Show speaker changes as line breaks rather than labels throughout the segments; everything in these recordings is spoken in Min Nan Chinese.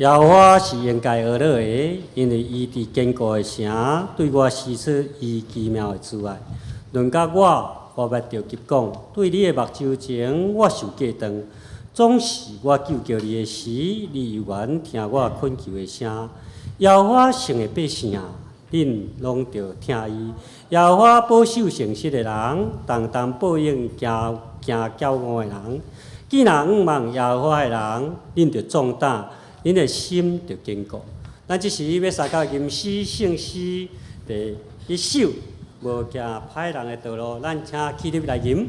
耶和華是應該呵咾的，因為伊佇堅固的城對我施出伊奇妙的慈愛。輪到我，我欲著急講，對你的目睭前，我受過當。總是我求叫你的時，你猶原聽我懇求的聲。耶和華聖的百姓啊，恁攏著聽伊。耶和華保守誠實的人，當當報應行行驕傲的人。既若仰望耶和華的人，恁著壯膽，恁的心著堅固。咱這時欲相佮吟詩聖詩第一首，無行歹人的道路，咱請起立來吟。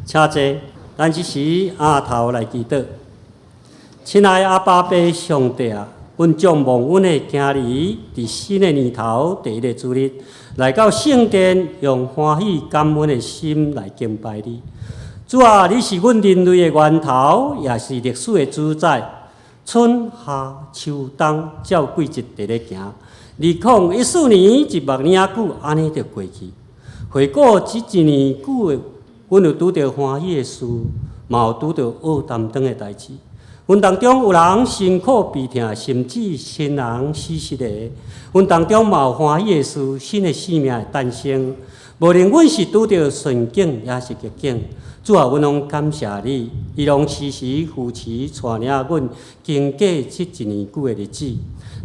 請坐，咱這時阿頭來祈禱。親愛阿爸父上帝啊，阮將忘阮的囝兒，佇新的年頭第一个主日來到聖殿，用歡喜感恩的心來敬拜你。主啊，你是阮人類的源頭，也是歷史的主宰。春夏秋冬照季節佇咧行。2014年一目爾久，按呢就過去。回顧這一年久的，阮有拄著歡喜的事，嘛有拄著惡擔當的代誌。阮當中有人辛苦悲痛，甚至親人死失的。阮當中嘛有歡喜的事，新的生命的誕生。無論阮是拄著順境，抑是逆境，主啊，阮攏感謝你，伊攏時時扶持帶領阮經過這一年久的日子。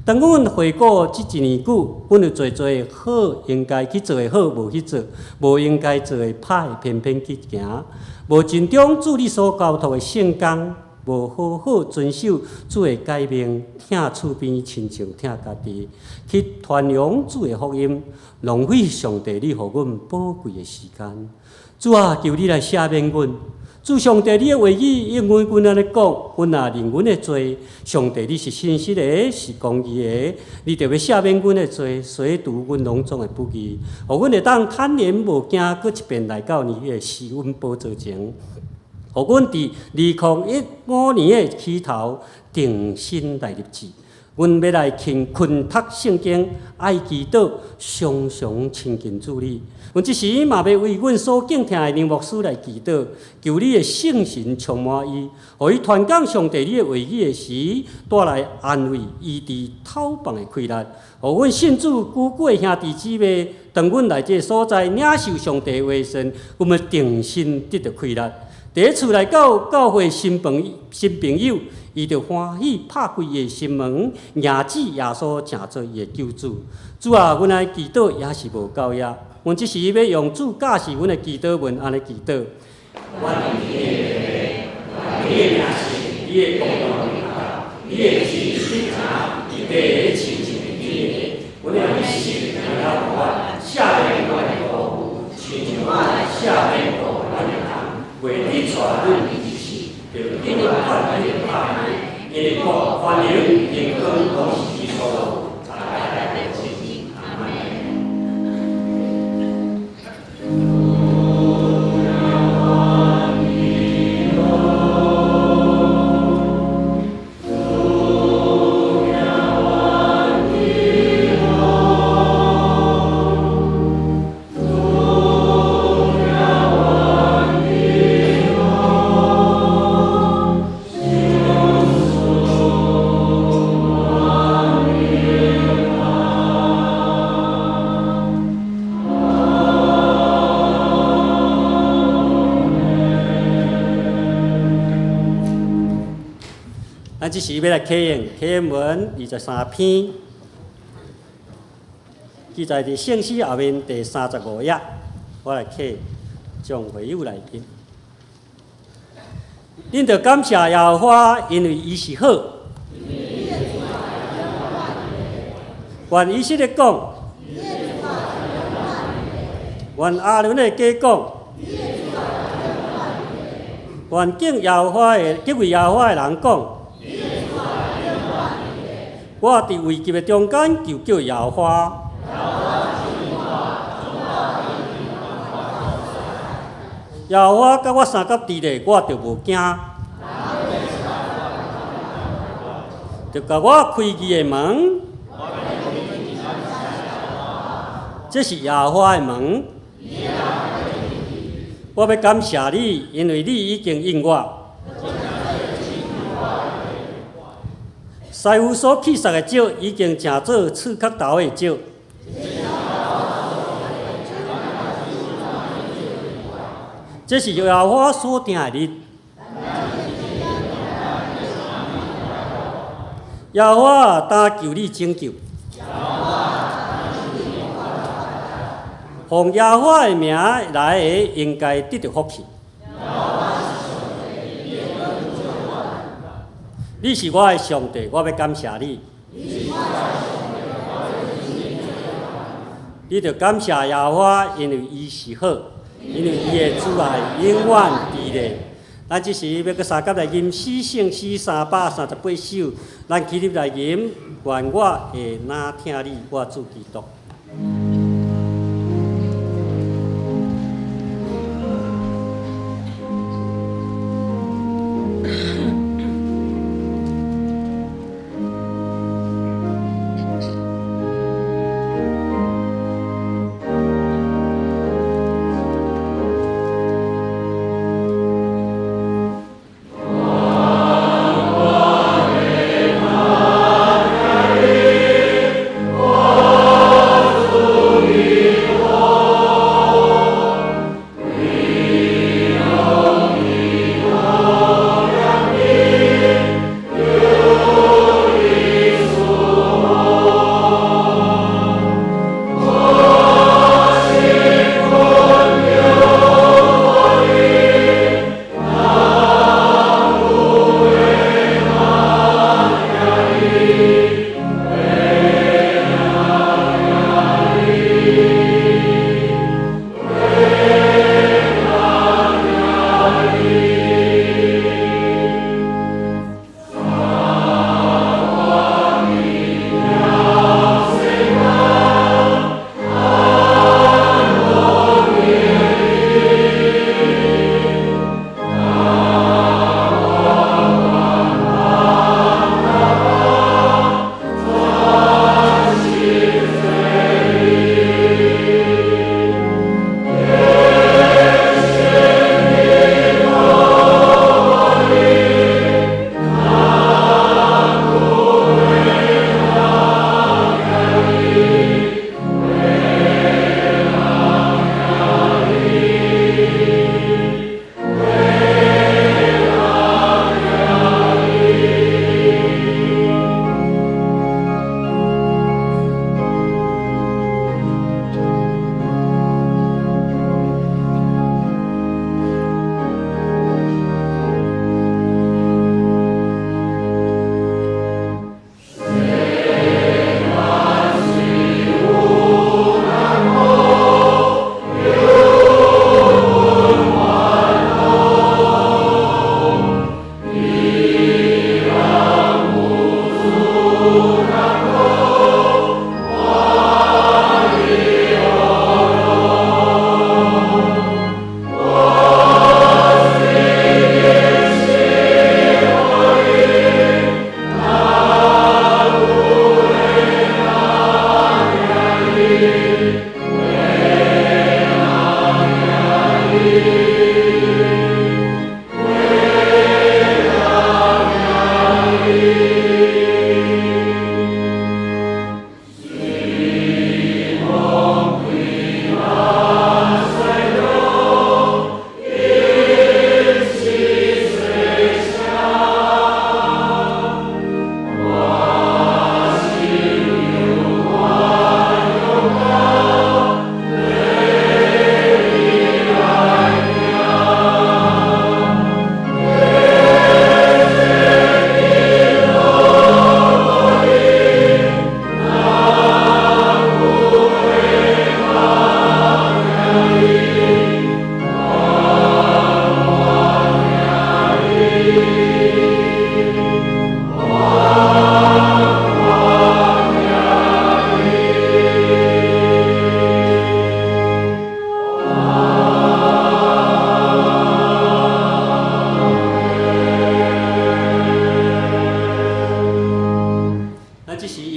當阮回顧這一年久，阮有濟濟好應該去做的好無去做，無應該做的歹偏偏去行，無盡忠主你所交託的聖工，無好好遵守主的誡命，疼厝邊親像疼家己，去傳揚主的福音，浪費上帝你予阮寶貴的時間。主啊，求你來赦免阮。主上帝，你的話語應允阮按呢講，阮若認阮的罪，上帝你是信實的，是公義的，你就欲赦免阮的罪，洗除阮攏總的不義，予阮會當坦然無驚，閣一遍來到你的施恩寶座前。予阮佇2015年的起頭重新來立志，阮欲來勤勤讀聖經，愛祈禱，常常親近主你。阮這時嘛欲為阮所敬聽的梁牧師來祈禱，求你的聖神充滿伊，予伊傳講上帝你的話語的時，帶來安慰、醫治、透放的氣力。予阮信主久久的兄弟姊妹，當阮來這个所在領受上帝的話時，阮欲重新得著氣力。第一次來到教會新朋友，伊就歡喜拍開伊的心門，迎接耶穌成做伊的救主。主啊，阮愛祈禱也是無夠額，阮這時欲用主教示阮的祈禱文按呢祈禱。願你的名聖，你的國度臨到，你的旨意實行佇地親像佇天的。阮的飲食今仔予阮，赦免阮的過誤，親像阮赦免過阮的人。袂得帶阮入試，著救阮脫離歹的。因為國、權能、榮光攏是你所有。阿們。咱這時欲來啟應啟應文23篇，記載佇聖詩後面第35頁。我來請張會友來吟。恁著感謝耶和華，因為伊是好。願以色列講，願亞倫的家講，願敬耶和華的、敬畏耶和華的人講。我佇危急的中間求叫耶和華。耶和華佮我相佮佇咧，我就無驚。就共我開義的門，這是耶和華的門。我欲感謝你，因為你已經應我。師傅所棄殺的石，已經成做柱殼頭的石。這是耶和華所定的日。耶和華當求你拯救。奉耶和華的名來的，應該得著福氣。你是我的上帝，我欲感謝你。你著感謝耶和華，因為伊是好，因為伊的慈愛永遠佇咧。咱這時欲閣相佮來吟詩聖詩338首，咱起立來吟，願我會若疼你，我主基督。
願我會若疼你，我主。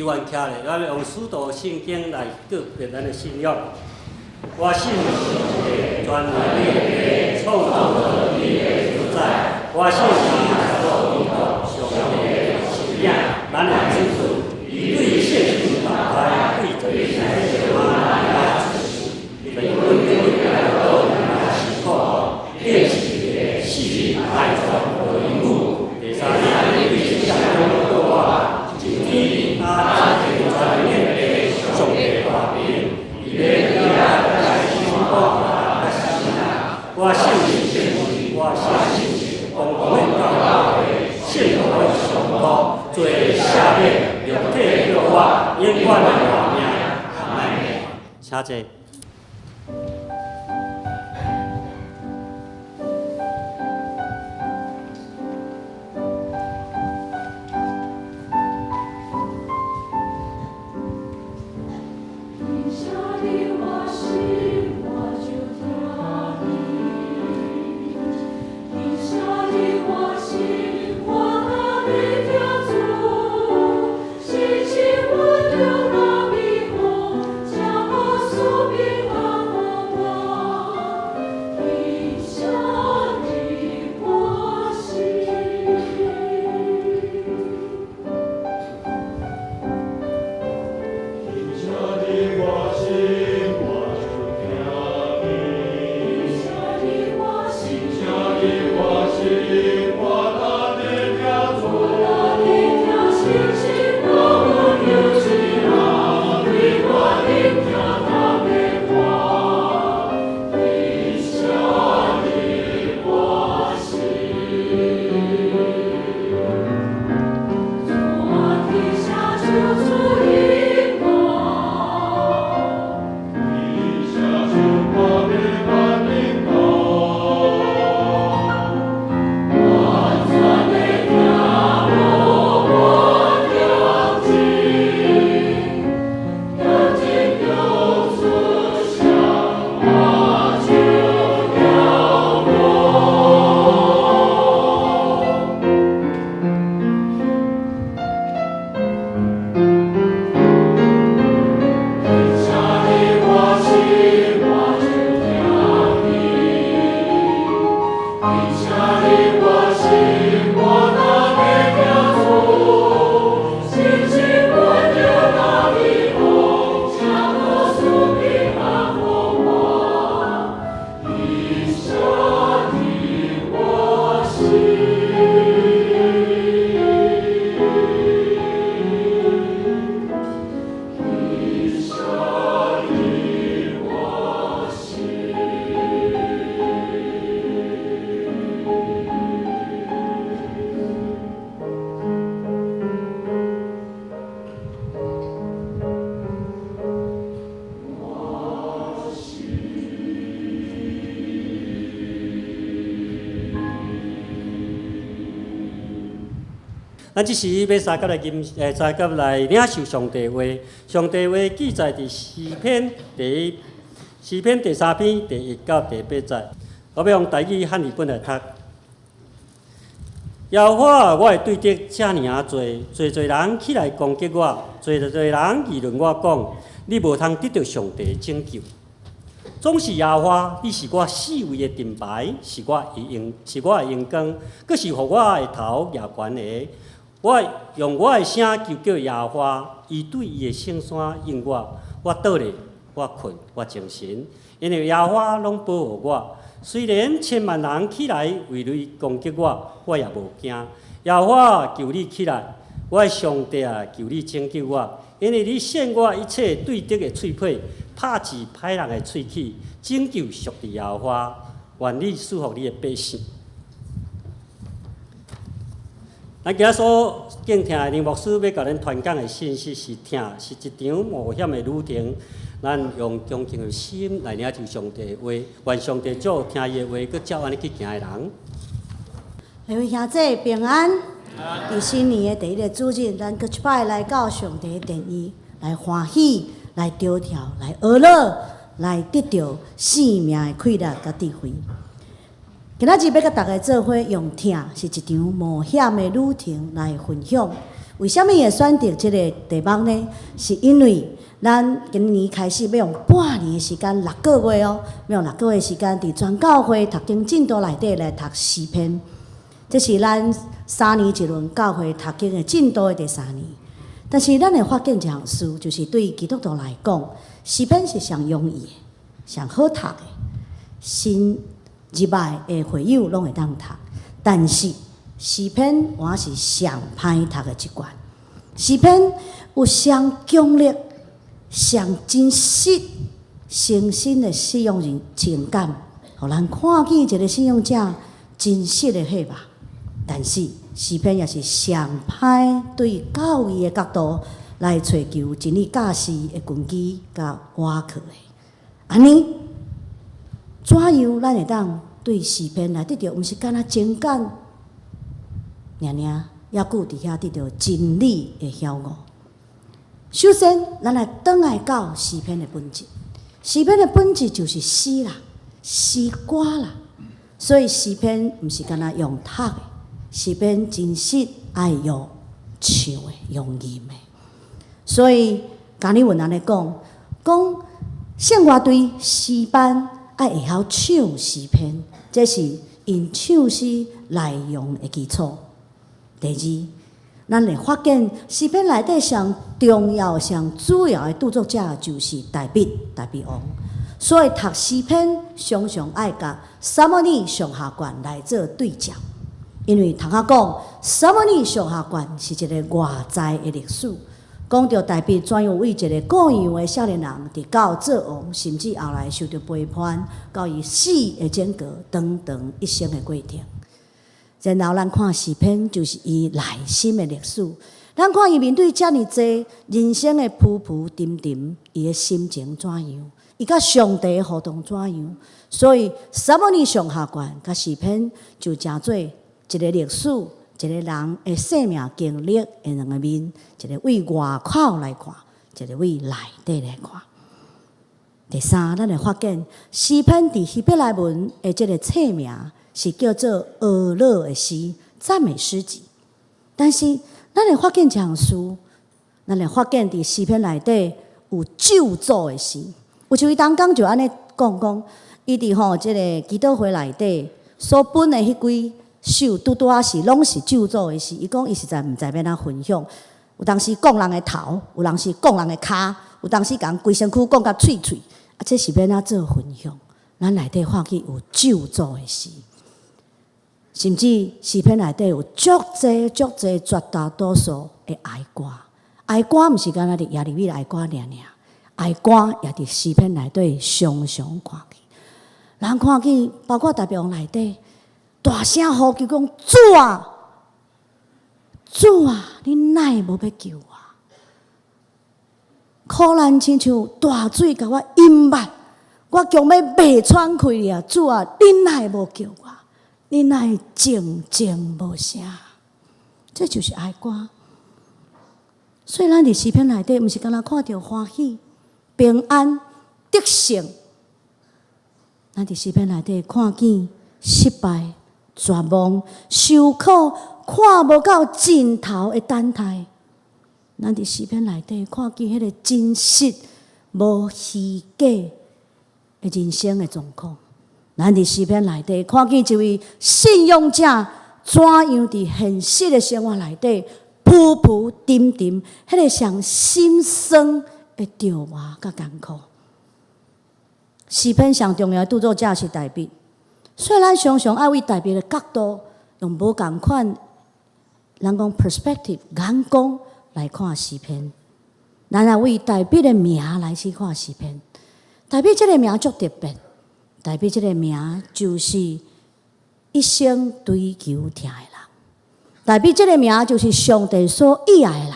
猶原徛咧，咱用使徒信經來告別咱的信仰。我信一個全能的創造天地的主宰，我信耶穌基督上帝的聖子，咱的主子，伊對聖神投胎，對全體的瑪利亞出生，被阮對來受苦，釘十字架，死埋葬，落陰府，第三日對死人中復活，上天他這個全能的上帝大能，伊欲來審判活死人。我信聖我信公共的教會，聖徒的相交，罪赦免，肉體復活，永遠的活命。阿們。請坐。咱這時欲相佮來吟，相佮來領受上帝話。上帝話記載佇詩篇第一，詩篇第三篇第一到第八節。我欲用台語漢語本來讀。耶和華，我的對敵遮爾仔濟，濟濟人起來攻擊我，濟濟人議論我講，你無通得著上帝的拯救。總是耶和華，你是我四圍的盾牌，是我的榮，是我的榮光，閣是予我的頭舉懸的。我用我的聲求叫耶和華，伊對伊的聖山應我。我倒咧，我睏，我精神，因為耶和華攏保護我。雖然千萬人起來圍壘攻擊我，我也無驚。耶和華，求你起來，我的上帝啊，求你拯救我，因為你扇我一切對敵的喙皮，拍斷歹人的喙齒，拯救屬佇耶和華，願你賜福你的百姓。咱今仔所敬聽的林牧師欲共咱傳講的信息是疼，是一場冒險的旅程。咱用恭敬的心來領受上帝的話，願上帝祝福聽伊的話，閣照按呢去行的人。
各位兄弟平安。佇新年的第一个主日，咱閣一擺來到上帝的殿宇，來歡喜，來跳跳，來學樂，來得著生命的快樂佮智慧。今仔日欲佮大家做伙用疼是一場冒險的旅程來分享。為啥物會選擇這个題目呢？是因為咱今年開始欲用半年的時間，六個月哦，欲用六個月時間，佇全教會讀經進度內底來讀詩篇。這是咱三年一輪教會讀經的進度的第三年。但是咱會發現一項事，就是對基督徒來講，詩篇是上容易的、上好讀的，新入來的會友攏會當讀。但是詩篇倚是上歹讀的一卷。詩篇有上強烈、上真實、誠心的信仰人情感，予咱看見一个信仰者真實的血肉。但是詩篇也是上歹對教義的角度來揣求真理教示的根基佮倚靠的。按呢，怎樣咱會當對詩篇來得著，毋是干焦情感，爾爾，猶閣佇遐得著真理的曉悟。首先，咱來轉來到詩篇的本質。詩篇的本質就是詩啦，詩歌啦。所以詩篇毋是干焦用讀的，詩篇真實愛用唱的，用吟的。所以，加爾文按呢講，講聖樂隊詩班愛會曉唱詩篇，這是𪜶唱詩內容的基礎。第二，咱會發現詩篇內底上重要、上主要的著作者就是大衛，大衛王。所以讀詩篇常常愛共撒母耳上下卷來做對照，因為通仔講撒母耳上下卷是一个外在的歷史，講著大衛怎樣為一个顧羊的少年人，直到做王，甚至後來受著背叛，到伊死的整個長長一生的過程。然後咱看詩篇，就是伊內心的歷史。咱看伊面對遮爾濟人生的浮浮沉沉，伊的心情怎樣？伊佮上帝互動怎樣？所以撒母耳上下卷佮詩篇就成做一个歷史，一个人的生命經歷的兩个面，一个對外口來看，一个對內底來看。第三，咱會發現詩篇佇希伯來文的這个冊名是叫做歌樂的詩、讚美詩集。但是，咱會發現一項事，咱會發現佇詩篇內底有咒詛的詩。有一位同工就按呢講講，伊佇吼這个祈禱會內底所分的彼幾首，拄拄仔是攏是咒詛的詩。伊講伊實在毋知欲按怎分享。有當時摃人的頭，有當時摃人的跤，有當時共規身軀摃甲碎碎。啊，這是欲按怎做分享？咱內底看見有咒詛的詩，甚至詩篇內底有足濟足濟絕大多數的哀歌。哀歌毋是干焦佇耶利米哀歌爾爾，哀歌也佇詩篇內底常常看見。人看見，包括大衛王內底大聲呼求講：主啊，主啊，你哪會無欲救我？苦難親像大水共我淹沒，我強欲袂喘氣啊！主啊，你哪會無救我？你哪會靜靜無聲？這就是哀歌。所以咱佇詩篇內底，毋是干焦看著歡喜、平安、得勝。咱佇詩篇內底看見失敗、絕望、受苦、看無到盡頭的等待。咱佇詩篇內底看見彼个真實、無虛假的人生的狀況。咱佇詩篇內底看見一位信仰者怎樣佇現實的生活內底浮浮沉沉，彼个上心酸的著磨佮艱苦。詩篇上重要的著作者是大衛，所以咱常常愛為大衛的角度，用無仝款，咱講 perspective 眼光來看詩篇。咱愛為大衛的名來去看詩篇。大衛這个名足特別，大衛這个名就是一生追求疼的人。大衛這个名就是上帝所喜愛的人。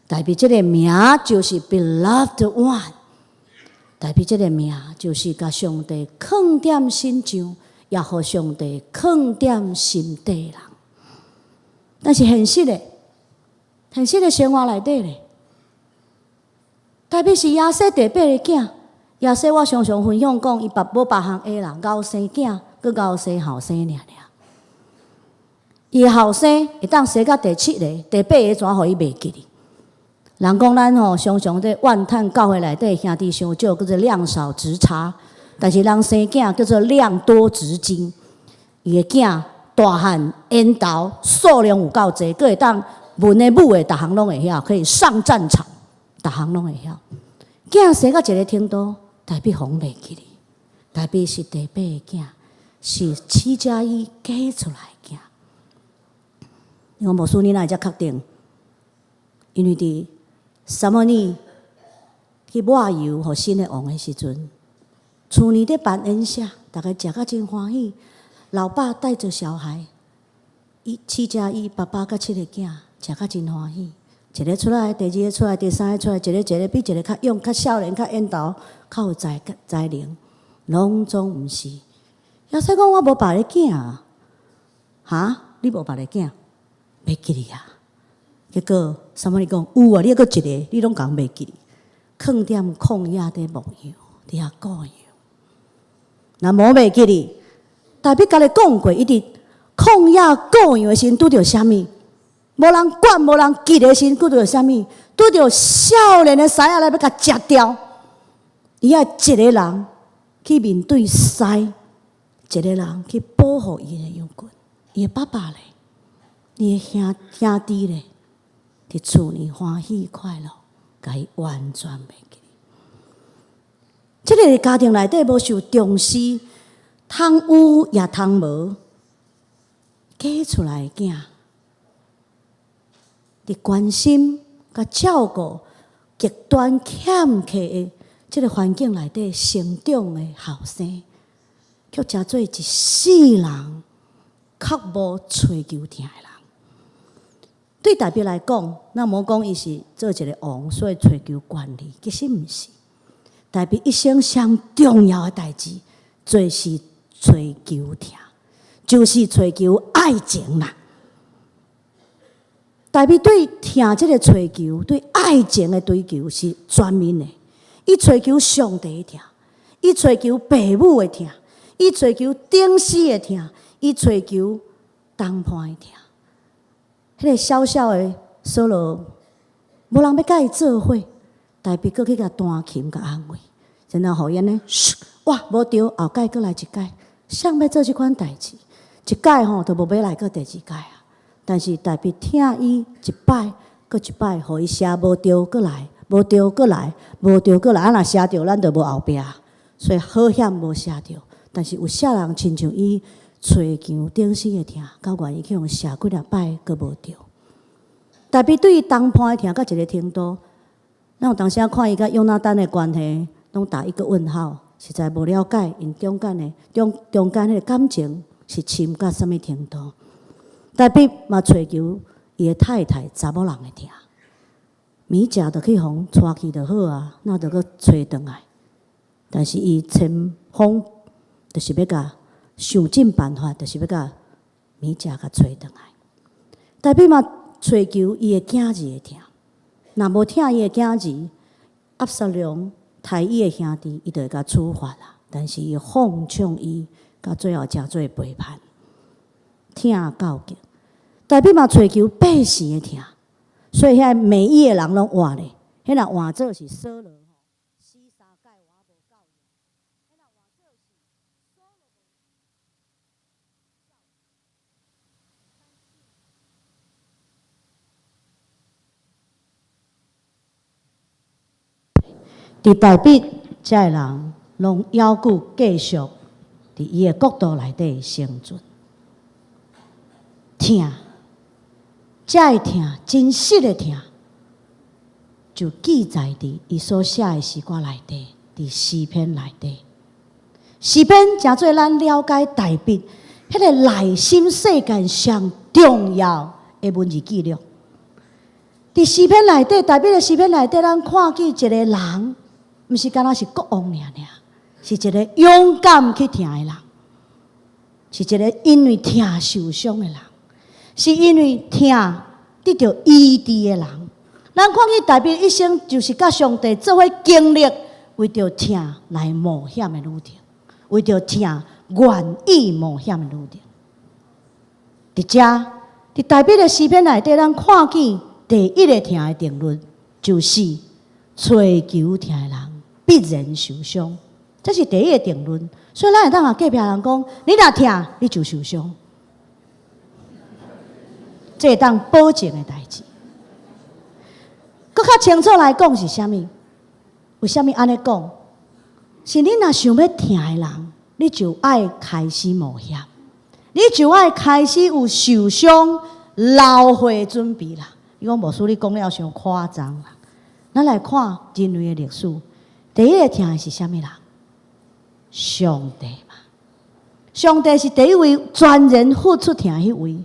大衛這个名就是 beloved one。大衛這个名就是共上帝囥踮身上，也予上帝囥踮心底的人。但是現實的，現實的生活內底咧，大衛是耶西第八个囝。耶西我常常分享講，伊無別項下啦，𠢕生囝，閣𠢕生後生爾爾。伊的後生會當生到第七個、第八个，怎予伊袂記哩？人講咱吼常常咧怨嘆教會內底兄弟傷少，叫做量少質差。但是人生囝叫做量多質精，伊的囝大漢緣投數量有夠濟，閣會當文的武的，逐項攏會曉，可以上戰場，逐項攏會曉。囝生到一个程度，大衛予袂記哩，大衛是第八个囝，是7+1加出來的囝。你講牧師，你哪會遮確定？因為佇撒母耳去抹油予新的王的時陣，厝裡咧辦宴席，逐家食甲真歡喜。老爸帶著小孩，7+1，爸爸佮七个囝食甲真歡喜。一个出來，第二个出來，第三个出來，一个一个比一个較勇、較少年、較緣投、較有才才能，攏總毋是。耶西講我無別个囝啊，哈？你無別个囝？袂記哩啊！結果撒母耳講有啊，你猶閣一个，你攏共袂記哩。囥踮曠野佇牧羊，佇遐顧羊。若無袂記哩，大衛家己講過，伊伫曠野顧羊的時陣拄著啥物？無人管、無人記的時陣，拄著啥物？拄著少年的獅仔來欲共食掉。伊愛一个人去面對獅，一个人去保護伊的羊群。伊的爸爸咧，伊的兄兄弟咧，佇厝裡歡喜快樂，共伊完全袂記。這个家庭內底無受重視，通有也通無，假出來的囝，佇關心佮照顧極端欠缺的這个環境內底成長的後生，卻成做一世人較無追求疼的人。對大衛來講，咱無講伊是做一个王，所以追求權力，其實毋是。大衛一生上重要的代誌，就是追求疼，就是追求愛情啦。大衛對疼這个追求，對愛情的追求是全面的。伊追求上帝的疼，伊追求父母的疼，伊追求頂司的疼，伊追求同伴的疼。彼个小小的掃羅，無人欲佮伊做伙，大衛閣去共彈琴共安慰，然後予伊按呢，哇，無著，後擺閣來一擺，誰欲做這款代誌？一擺吼，就無欲來閣第二擺啊。但是大衛疼伊一擺，閣一擺，予伊寫無著，閣來，無著，閣來，無著，閣來。啊，若寫著，咱就無後壁。所以好險無寫著，但是有啥人親像伊揣求頂死的疼，到願意去予寫幾若擺，閣無著。大衛對伊同伴的疼到一个程度，咱有當時仔看伊佮約拿單的關係，攏打一個問號，實在無了解𪜶中間的中中間彼个感情是深到啥物程度。大衛嘛揣求伊的太太查某人的疼，米甲就去予娶去就好啊，哪著閣揣轉來？但是伊千方就是欲共想盡辦法，就是欲共米甲共揣轉來。大衛嘛揣求伊的囝兒的疼，若無疼伊的囝兒，押沙龍刣伊的兄弟，伊就會共處罰啦。但是伊放縱伊，到最後成做背叛，疼到極。大衛嘛揣求百姓的疼，所以遐美意的人攏換咧，彼若換做是掃羅吼，死三擺我無夠用，彼若換做是掃羅。佇大衛遮的人，攏猶閣繼續佇伊的國度內底生存。疼，遮的疼，真實的疼，就記載佇伊所寫的詩歌內底，佇詩篇內底。詩篇誠做咱了解大衛彼个內心世界上重要的文字記錄。佇詩篇內底，大衛的詩篇內底，咱看見一个人，毋是干焦是國王爾爾，是一个勇敢去疼的人，是一个因為疼受傷的人，是因為疼得著醫治的人。咱看見大衛一生就是佮上帝做伙經歷，為著疼來冒險的旅程，為著疼願意冒險的旅程。佇遮，佇大衛的詩篇內底，咱看見第一个疼的定律，就是揣求疼的人必然受傷。這是第一个定律。所以咱會當共隔壁人講：你若疼，你就受傷。這會當保證的代誌。閣較清楚來講是啥物？為啥物按呢講？是你若想欲疼的人，你就愛開始冒險，你就愛開始有受傷、流血準備啦。你講牧師，你講了傷誇張啦。咱來看人類的歷史，第一个疼的是啥物人？上帝嘛。上帝是第一位全然付出疼彼位。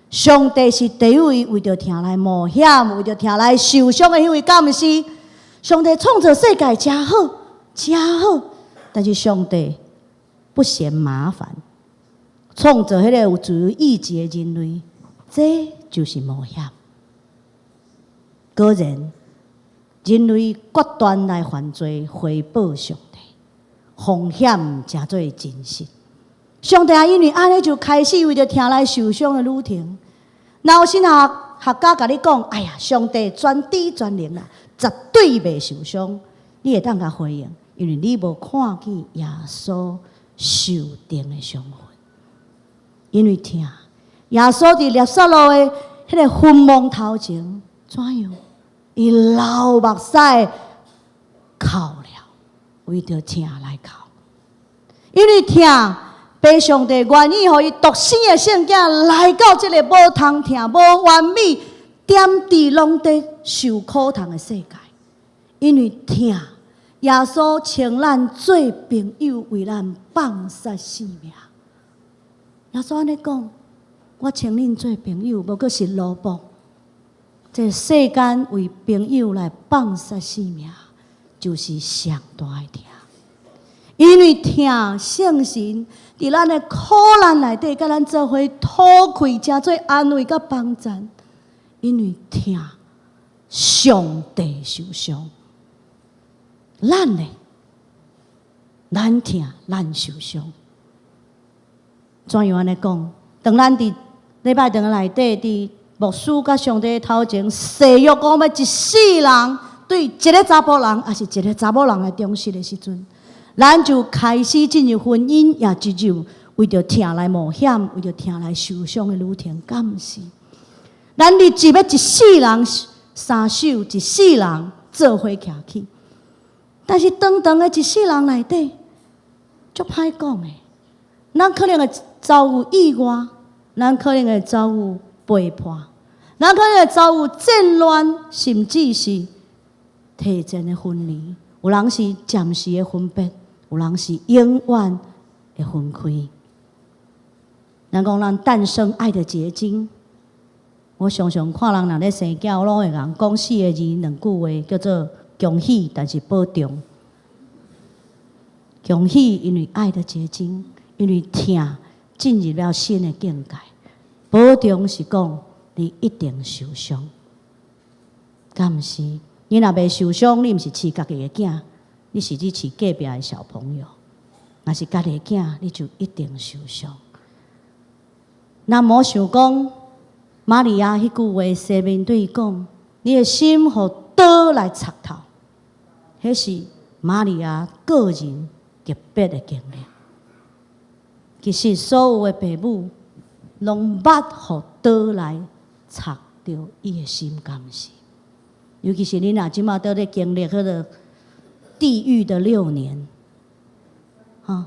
上帝是第一位為著疼來冒險、為著疼來受傷的彼位，敢毋是？上帝創造世界誠好，誠好，但是上帝不嫌麻煩，創造彼个有自由意志的人類，這就是冒險。果然，人類決斷來犯罪，回報上帝，風險成做真實。上帝也因為按呢，就開始為著疼來受傷的旅程。若有神學學家共你講：“哎呀，上帝全知全能啦，絕對袂受傷。”你會當共回應，因為你無看見耶穌受釘的傷痕。因為疼，耶穌佇拉撒路的彼個墳墓頭前，怎樣？伊流目屎哭了，為著疼來哭。因為疼，父上帝願意予伊獨生的聖囝來到這個無通疼、無完美、點滴攏佇受苦痛的世界。因為疼，耶穌稱咱做朋友，為咱放殺性命。耶穌按呢講：我稱恁做朋友，無閣是奴僕。這世間為朋友來放殺性命，就是上大的疼。因為疼聖神佇咱的苦難內底，共咱做伙吐氣，成做安慰佮幫贊。因為疼上帝受傷，咱呢？咱疼，咱受傷。怎樣按呢講？當咱佇禮拜堂內底，佇牧師佮上帝頭前誓約講欲一世人對一个查埔人，抑是一个查某人來忠實的時陣，咱就開始進入婚姻，也進入為著疼來冒險，為著疼來受傷的旅程，敢毋是？咱立志欲一世人相守，一世人做伙徛起。但是長長的一世人內底，足歹講的。咱可能會遭遇意外，咱可能會遭遇背叛，咱可能會遭遇戰亂，甚至是提前的分離。有人是暫時的分別，有人是永遠的分開。人講咱誕生愛的結晶，我常常看人若咧生囝，我攏會共講四个字兩句話，叫做恭喜，但是保重。恭喜，因為愛的結晶，因為疼進入了新的境界。保重是講你一定受傷，敢毋是？你若袂受傷，你毋是飼家己的囝，你是去飼隔壁的小朋友。若是家己的囝，你就一定受傷。咱莫想講，瑪利亞彼句話，西面對伊講：你的心予刀來插透，彼是瑪利亞個人特別的經歷。其實所有的爸母攏捌予刀來插著伊的心，敢毋是？尤其是恁若這馬佇咧經歷彼个地獄的六年，哈，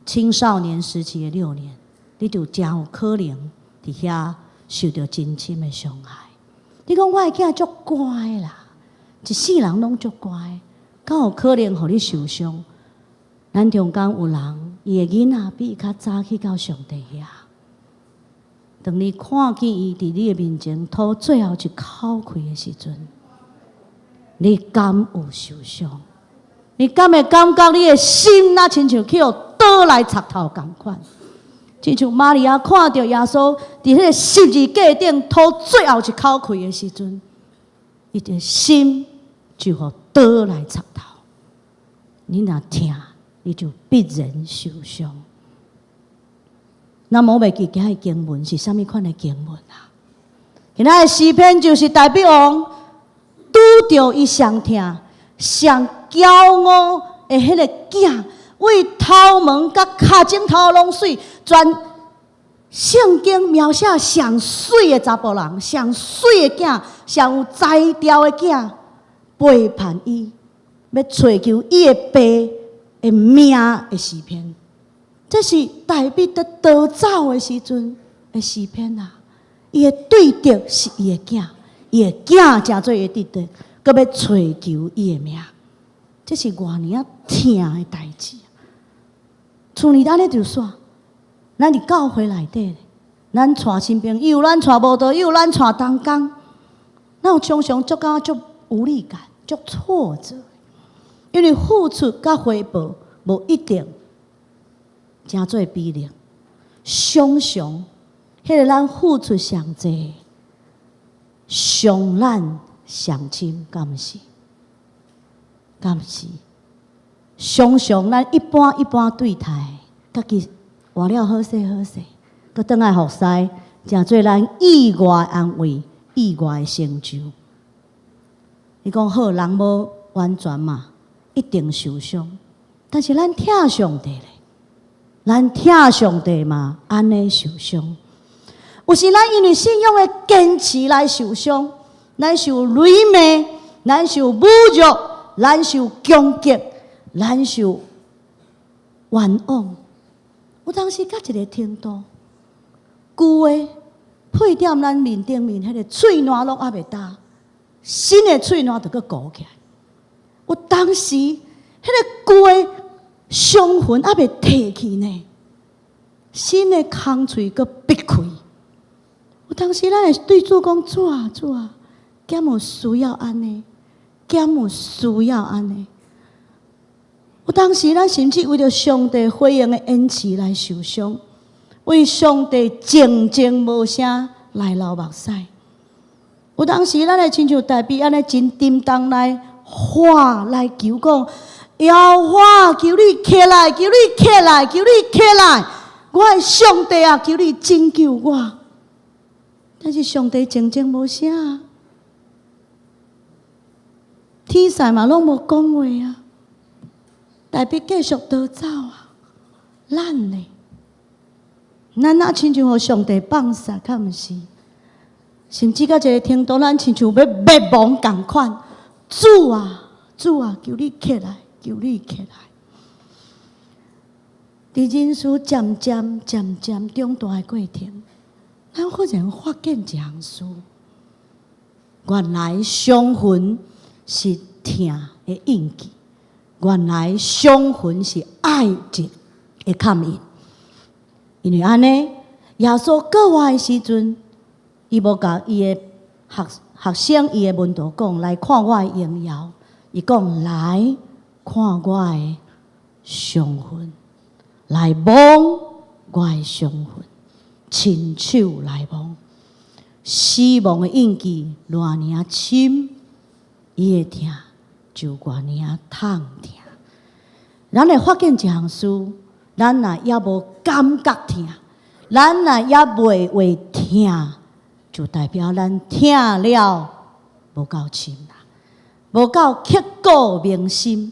青少年時期的六年，你就誠有可能佇遐受著真深的傷害。你講我的囝足乖啦，一世人攏足乖，敢有可能予你受傷？咱中間有人，伊的囡仔比伊較早去到上帝遐。當你看見伊佇你的面前吐最後一口氣的時陣，你敢有受傷？你敢會感覺你的心若親像去予刀來插透仝款？親像瑪利亞看著耶穌佇彼个十字架頂吐最後一口氣的時陣，伊的心就予刀來插透。你若疼，你就必然受傷。咱無袂記今日經文是啥物款的經文啊？今仔的詩篇就是大衛王拄著伊上疼、上驕傲的彼个囝，為頭毛佮跤蹛頭攏媠，全聖經描寫上媠的查埔人，上媠的囝，上有才調的囝，背叛伊，欲揣求伊的爸的命的詩篇。這是大衛佇逃走的時陣的詩篇啊！伊的對敵是伊的囝，伊的囝成做伊的對敵，閣欲揣求伊的命，這是偌爾仔疼的代誌。厝裡按呢就煞，咱佇教會內底，咱帶新朋友，咱帶慕道友，咱帶同工，咱有常常足感覺足無力感、足挫折，因為付出佮回報無一定成做比例，常常，彼个咱付出上濟，傷咱上深，敢毋是？敢毋是？常常咱一般一般對待，家己活了好勢好勢，閣轉來服侍，成做咱意外安慰、意外成就。你講好，人無完全嘛，一定受傷。但是咱疼上帝咧，咱疼上帝嘛，按呢受傷。有時咱因為信仰的堅持來受傷，咱受雷罵，咱受侮辱，咱受攻擊，咱受冤枉。有當時到一个程度，舊的配踮咱面頂面，彼个喙瀾攏猶未焦，新的喙瀾就閣鼓起來。有當時，彼个舊的傷痕猶未褪去呢，新的空喙閣逼開。有當時，咱會對主講：主啊，主啊，敢有需要按呢？敢有需要按呢？有當時，咱甚至為著上帝回應的延遲來受傷，為上帝靜靜無聲來流目屎。有當時，咱會親像大衛按呢真沉重來喊來求講：耶和華，求你起來，求你起來，求你起來！我的上帝啊，求你拯救我！但是上帝靜靜無聲啊，天使嘛攏無講話啊，大衛繼續逃走啊，咱呢？咱若親像予上帝放殺，敢毋是？甚至到一个程度，咱親像欲滅亡仝款。主啊，主啊，求你起來，求你起來！佇人生漸漸漸漸長大的過程，咱忽然發現一項事：原來傷痕是疼的印記，原來傷痕是愛情的刻印。因為按呢，耶穌閣活的時陣，伊無共伊的學學生、伊的門徒講來看我的榮耀，伊講來看我的傷痕，來摸我的傷痕，親手來摸。死亡的印記偌爾仔深，伊的疼就偌爾仔痛疼。咱會發現一項事，咱若猶無感覺疼，咱若猶未會疼，就代表咱疼了無夠深啦，無夠刻骨銘心，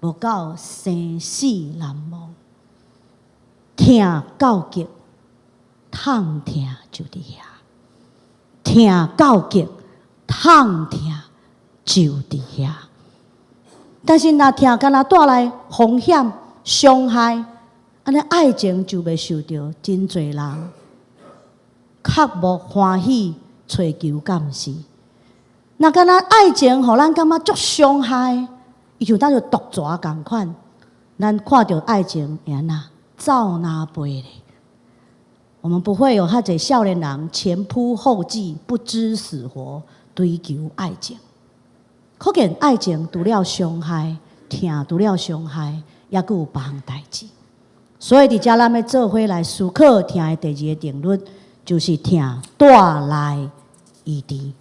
無夠生死難忘。疼到極，痛疼就佇遐；疼到極，痛疼就佇遐。但是若疼敢若帶來風險、傷害，按呢愛情就袂受著真濟人較無歡喜揣求，敢毋是？若敢若愛情予咱感覺足傷害，伊就當做毒蛇仝款，咱看著愛情會按怎走哪飛咧？我們不會有遐濟少年人前仆後繼、不知死活追求愛情。可見愛情除了傷害、疼除了傷害，猶閣有別項代誌。所以佇遮咱欲做伙來思考疼的第二個定律，就是疼帶來醫治，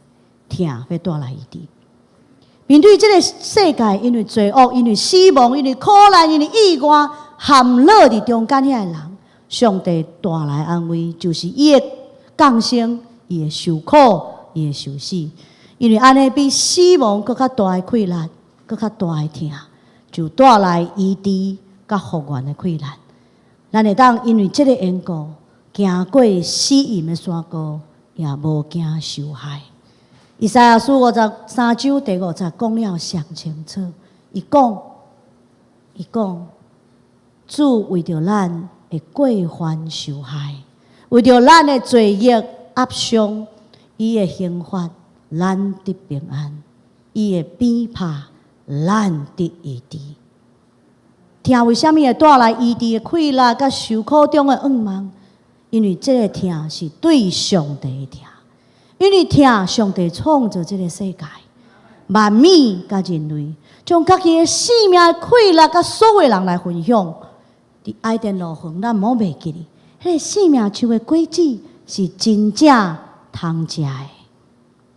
疼欲帶來醫治。面對這個世界，因為罪惡、因為死亡、因為苦難、因為意外，陷落佇中間遐的人，上帝帶來安慰，就是伊的降生、伊的受苦、伊會受死，因為按呢比死亡閣較大的氣力，閣較大的疼，就帶來醫治佮復原的氣力。咱會當因為這个緣故，行過死蔭的山谷，也無驚受害。以賽亞書53章第5節講了上清楚，伊講，主為著咱的過犯受害，為著咱的罪孽壓傷，伊的刑罰，咱得平安；伊的鞭拍，咱得醫治。疼為啥物會帶來醫治的氣力，佮受苦中的盼望？因為這个疼是對上帝的疼，因為疼上帝創造這个世界，萬物佮人類，將家己的性命的氣力佮所有人來分享。佇伊甸樂園，咱毋好袂記得，彼个生命樹的果子是真正通食的。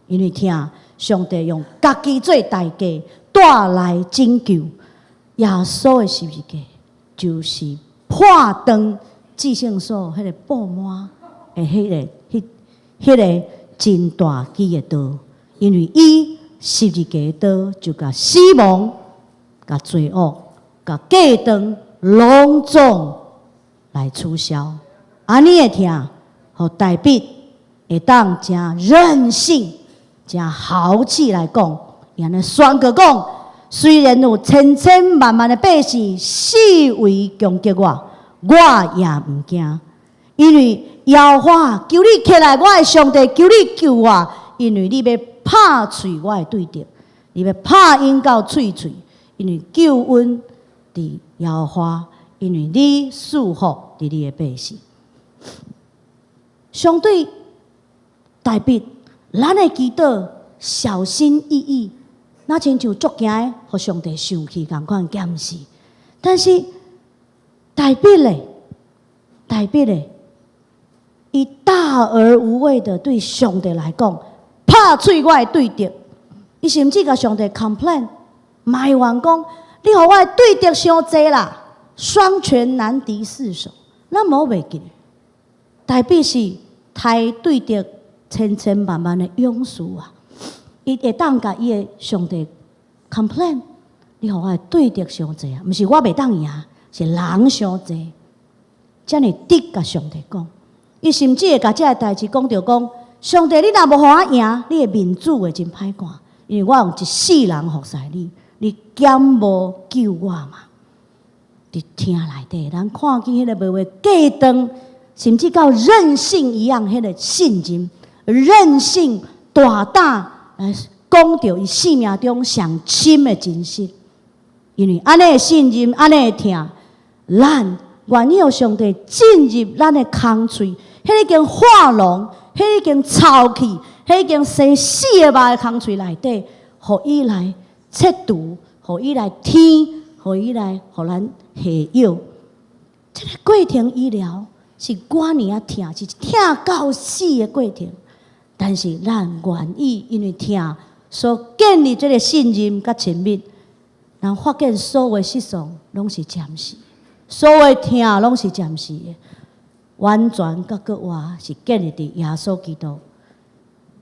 因為疼上帝用家己做代價帶來拯救，耶穌的十字架就是破斷至聖所彼个布幔的彼个真大支的刀，因為伊十字架的刀就共死亡、共罪惡、共隔斷攏總來取消。按呢的疼，予大衛會當誠任性、誠豪氣來講，伊按呢宣告講：雖然有千千萬萬的百姓四圍攻擊我，我也毋驚，因為耶和華求你起來，我的上帝，求你救我，因為你欲拍碎我的對敵，你欲拍𪜶到碎碎，因為救恩佇耶和華，因為你賜福佇你的百姓。相對大衛，咱的祈禱小心翼翼，若親像足驚予上帝生氣仝款，敢毋是？但是大衛咧，大衛咧，伊大而無畏的對上帝來講，拍碎我的對敵，伊甚至共上帝 complain 埋怨講：你予我的對敵傷濟啦，雙拳難敵四手，咱無袂記。大衛是刣對敵千千萬萬的勇士啊！伊會當共伊的上帝 complain，你予我的對敵傷濟啊，毋是我袂當贏，是人傷濟。遮爾直共上帝講，伊甚至會共這个代誌講著講：上帝，你若無予我贏，你的面子會真歹看，因為我用一世人服侍你，你敢無救我嘛？佇疼內底，咱看見彼个無話隔斷，甚至到任性一樣，彼个信任、任性、大膽來講著伊生命中上深的真實。因為按呢的信任，按呢的疼，咱願意予上帝進入咱的空喙，彼已經化膿，彼已經臭去，彼已經生死个肉的空喙內底，予伊來切除，予伊來添，予伊來予咱下藥。這个過程醫療是偌爾仔疼，是疼到死的過程。但是咱願意，因為疼所建立這个信任佮親密，咱發現所有的失喪攏是暫時，所有的疼攏是暫時的，完全佮閣活是建立佇耶穌基督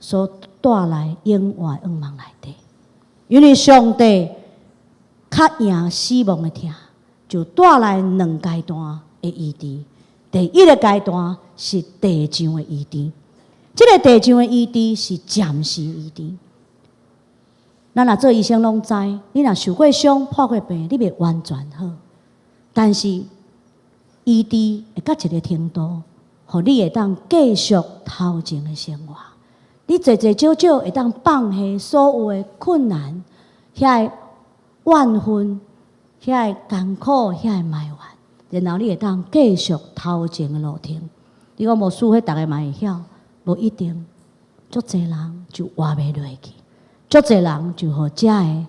所帶來永活的盼望內底。因為上帝較贏死亡的疼，就帶來兩階段的醫治。第一个階段是地上的醫治，這个地上的醫治是暫時醫治。咱若做醫生攏知，你若受過傷、破過病，你袂完全好。但是醫治會到一个程度，予你會當繼續頭前的生活。你濟濟少少會當放下所有的困難、遐个怨恨、遐个艱苦、遐个埋怨，然後你會當繼續頭前的路程。你講無輸，彼逐个嘛會曉，無一定。足濟人就活袂落去，足濟人就予遮个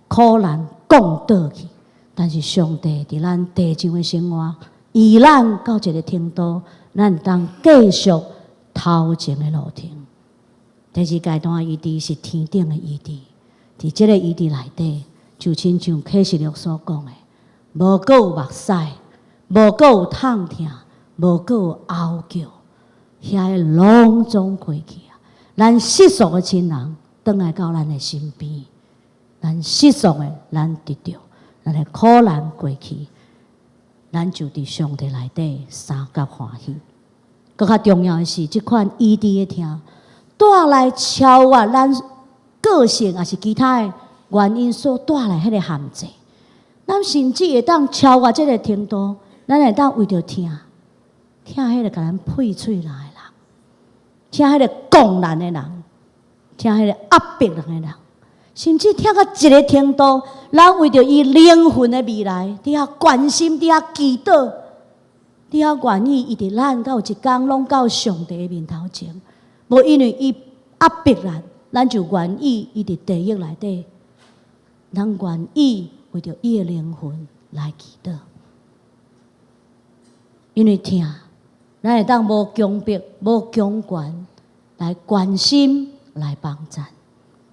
苦難降倒去。但是上帝佇咱地上的生活，醫咱到一个程度，咱會當繼續頭前的路程。第二階段醫治是天頂的醫治，佇這个醫治內底，就親像啟示錄所講的，無閣有目屎，無閣有痛疼，無閣有哀叫，遐个攏總過去啊！咱失喪的親人轉來到咱的身邊，咱失喪的咱得著，咱的苦難過去，咱就佇上帝內底相佮歡喜。閣較重要的是，這款醫治的疼帶來超越咱個性，抑是其他的原因所帶來彼个限制。咱甚至會當超越這个程度，咱會當為著疼，疼彼个共咱配喙癟的人，疼彼个講咱的人，疼彼个壓迫人的人，甚至疼到一个程度，咱為著伊靈魂的未來，佇遐關心，佇遐祈禱，佇遐願意，伊佇咱到有一工攏到上帝的面頭前，無因為伊壓迫咱，咱就願意伊佇地獄內底，咱願意為著伊的靈魂來祈禱，因為疼，咱會當無強迫、無強權來關心、來幫贊。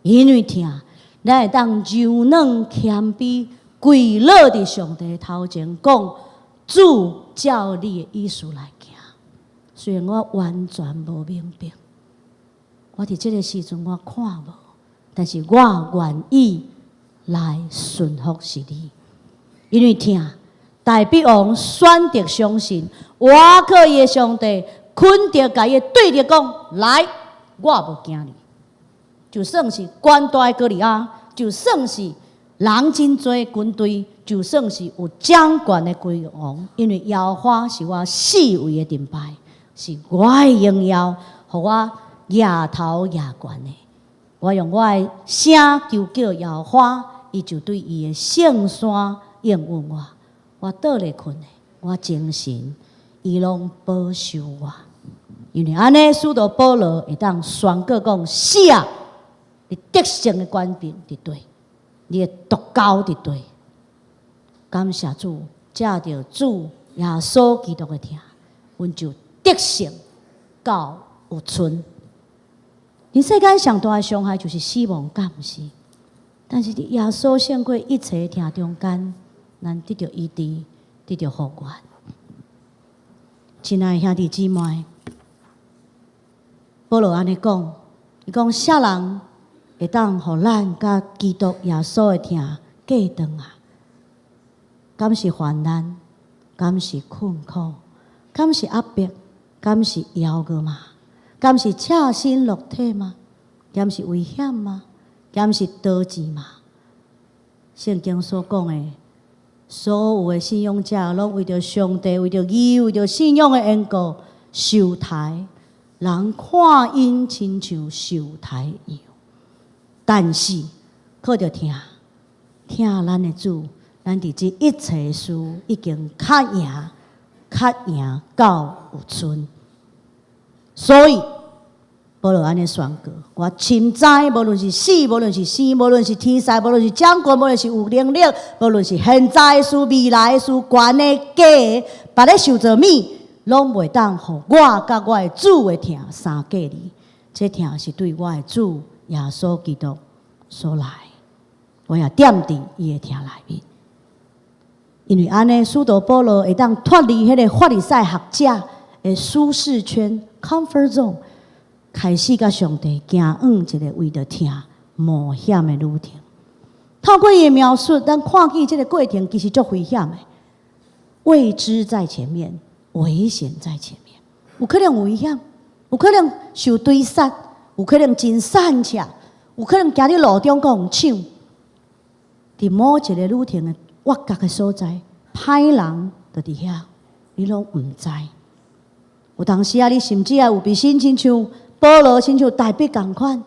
因為疼，咱會當柔軟謙卑跪落佇上帝頭前，講主照你的意思來行。雖然我完全無明白，我佇這个時陣我看無，但是我願意來順服是你，因為疼，大衛王選擇相信，倚靠伊的上帝，肯定共伊對敵講：來，我無驚你。就算是懸大的歌利亞，就算是人真濟軍隊，就算是有掌權的君王，因為耶和華是我四圍的盾牌，是我的榮耀，予我舉頭舉懸的。我用我的聲求叫耶和華，伊就對伊的聖山應允我。我倒咧睏的，我精神，伊攏保守我。因為按呢，使徒保羅會當宣告講：死啊！你得勝的權柄佇佗，你的毒钩佇佗。感謝主，藉著主耶穌基督的疼，阮就得勝到有賰。人世間上大的傷害就是死亡，敢毋是？但是佇耶穌勝過一切疼中間，咱得著醫治，得著復原。親愛的兄弟姊妹，保羅按呢講，伊講啥人會當予咱佮基督耶穌的疼隔斷啊？敢是患難？敢是困苦？敢是壓迫？敢是枵餓嗎？敢是赤身露體嗎？敢是危險嗎？敢是刀劍嗎？聖經所講的，所有的信仰者，攏為著上帝、為著義、為著信仰的緣故受刣，人看𪜶親像受刣一樣。但是靠著疼，疼咱的主，咱佇這一切事已經較贏，較贏到有賰。所以保羅按呢宣告：我深知，無論是死，無論是生，無論是天使，無論是掌權，無論是有能力，無論是現在的事、未來的事、懸的、低的，別个受造物，攏袂當予我佮我的主的疼相隔離。這疼是對我的主耶穌基督所來，我也踮佇伊的疼內面。因為按呢，使徒保羅會當脫離彼个法利賽學者的舒適圈（comfort zone），開始佮上帝行往一个為著疼冒險的旅程。透過伊的描述，咱看見這个過程其實足危險的，未知在前面，危險在前面，有可能有危險，有可能受追殺，有可能真散赤，有可能行佇路中閣予搶。佇某一个旅程的挖角的所在，歹人就佇遐，你攏毋知。有當時啊，你甚至也有被親像保羅，親像大衛仝款，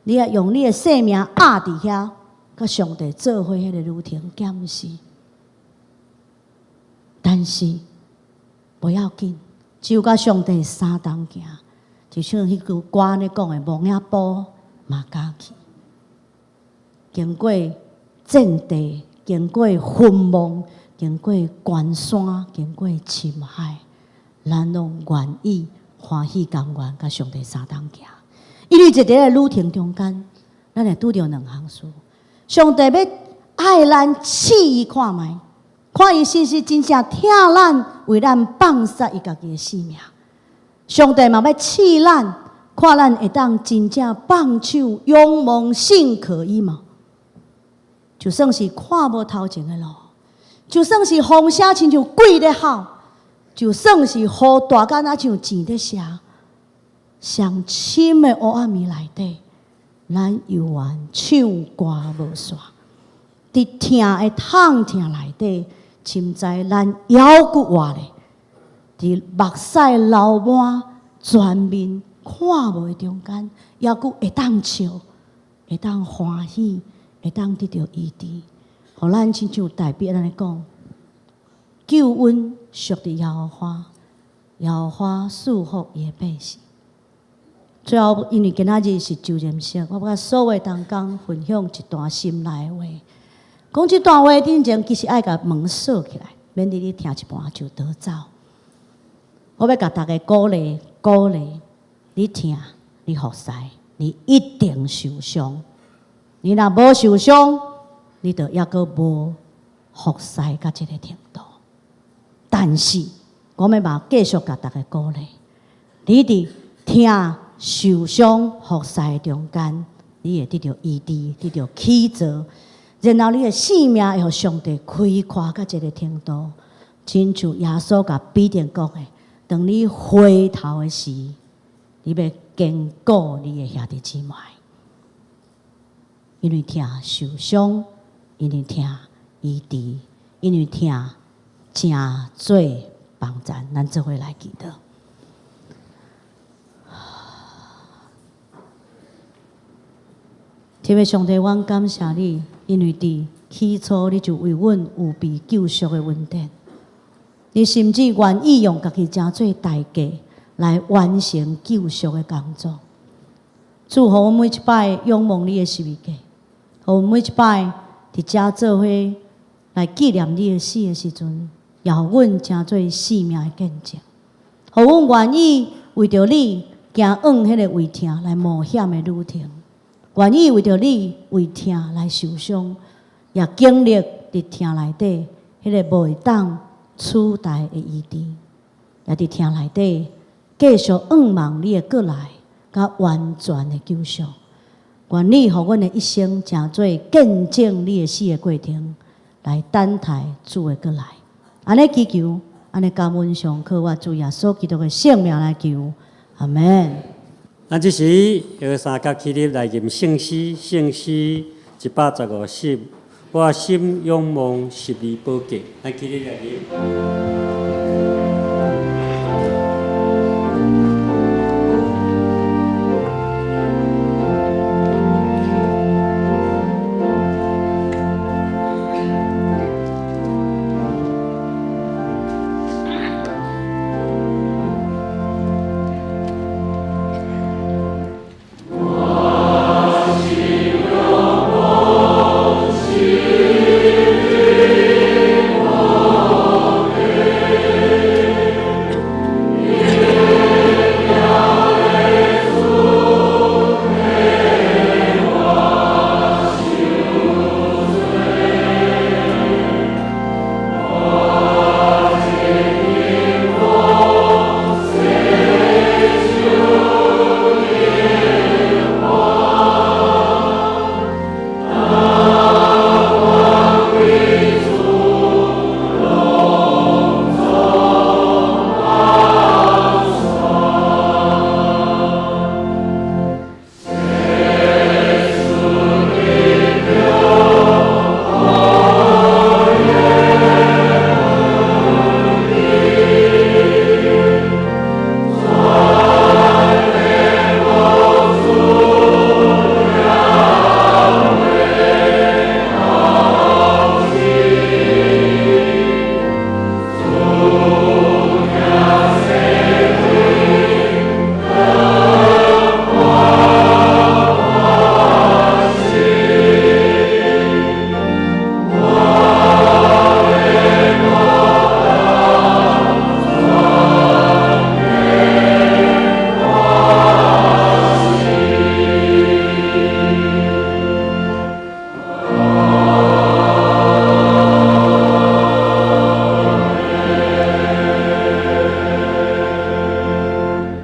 你愛用你的性命押佇遐，佮上帝做伙彼个旅程，敢毋是？但是無要緊，只有佮上帝相同行，就像彼句歌按呢講的，無影步嘛敢去。經過戰地，經過墳墓，經過關山，經過深海，咱攏願意歡喜甘願佮上帝相同行。因為佇這个旅程中間，咱會拄著兩項事。上帝欲愛咱試伊看覓，看伊是毋是真正疼咱，為咱放殺伊家己的性命。上帝嘛欲試咱，看咱會當真正放手仰望信靠伊無？就算是看無頭前的路，就算是風聲親像鬼咧吼，就算是雨大甲若像糋咧射，上深的黑暗暝內底，咱猶原唱歌無煞。佇疼的痛疼內底，深知咱猶閣活咧。佇目屎流滿全面看無的中間，猶閣會當笑，會當歡喜，會當得著醫治。予咱親像大衛按呢講，救恩屬佇耶和華，耶和華賜福伊的百姓。最後，因為今仔日是周任式，我欲共所有同工分享一段心內話。講這段話之前，其實愛共門鎖起來，免得你聽一半就逃走。我欲共大家鼓勵鼓勵，你疼，你服侍，你一定受傷。你若無受傷，你就猶閣無服侍到這个程度。但是，我欲嘛繼續共大家鼓勵，你佇疼、受傷、服侍中間，你會得著醫治，得著起造，然後你的生命會予上帝開闊到這个程度，親像耶穌共彼得講的：當你回頭的時，你欲堅固你的兄弟姊妹，因為疼受傷，因為疼醫治，因為疼成做幫贊，咱做伙來祈禱。天父上帝，阮感謝你，因為佇起初你就為阮預備救贖的恩典，你甚至願意用家己成做代價來完成救贖的工作。主，予阮每一擺仰望你的十字架，予阮每一擺佇遮做伙來紀念你的死的時陣，也予阮成做生命的見證，予阮願意為著你行往彼个為疼來冒險的旅程，願意為著你為疼來受傷，也經歷佇疼內底彼个無會當取代的醫治，也佇疼內底繼續仰望你的過來，佮完全的救贖。願你予阮的一生成做見證你的死的過程，來等待主的過來。按呢祈求，按呢感恩，上靠我主耶穌基督的聖名來求，阿門。
咱這時搖三角起立來吟聖詩，聖詩115首，我心仰望十字寶架，咱起立來吟。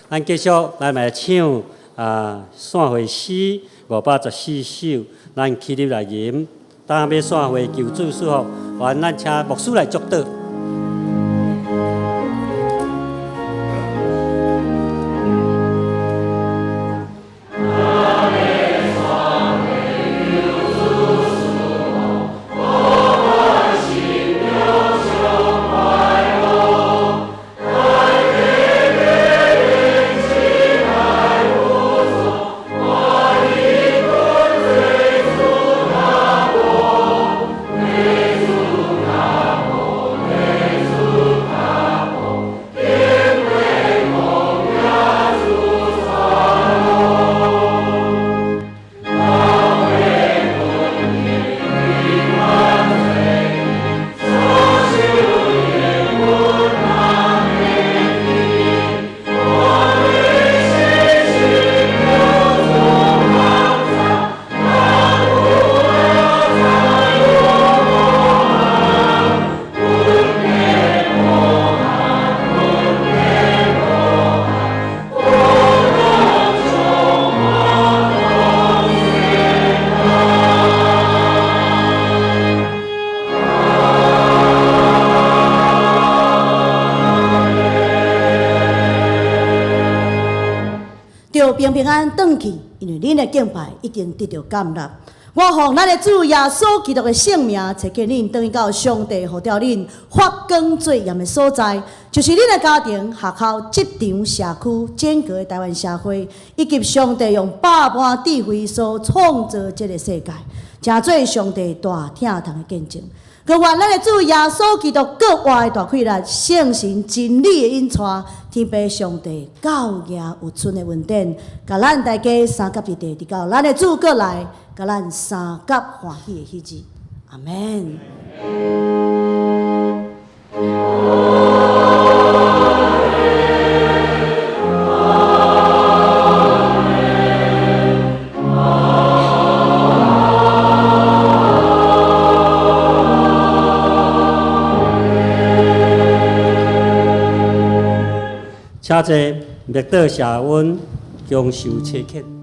咱繼續來來唱散會詩514首，咱起立來吟。當欲散會求主賜福，願咱請牧師來祝禱。
著平平安安轉去，因為恁的敬拜已經得著感納。我奉咱的主耶穌基督的聖名，差遣恁轉去到上帝呼召恁發光做鹽的所在，就是恁的家庭、學校、職場、社區、整個的台灣社會，以及上帝用百般智慧所創造這个世界，成做上帝大疼痛的見證。閣願咱的主耶穌基督閣活的大氣力，聖神真理的引帶，天父上帝教養有存的恩典，共咱大家相佮佇地，直到咱的主閣來，共咱相佮歡喜的彼日。阿們。
請坐，默禱謝恩，享受差遣。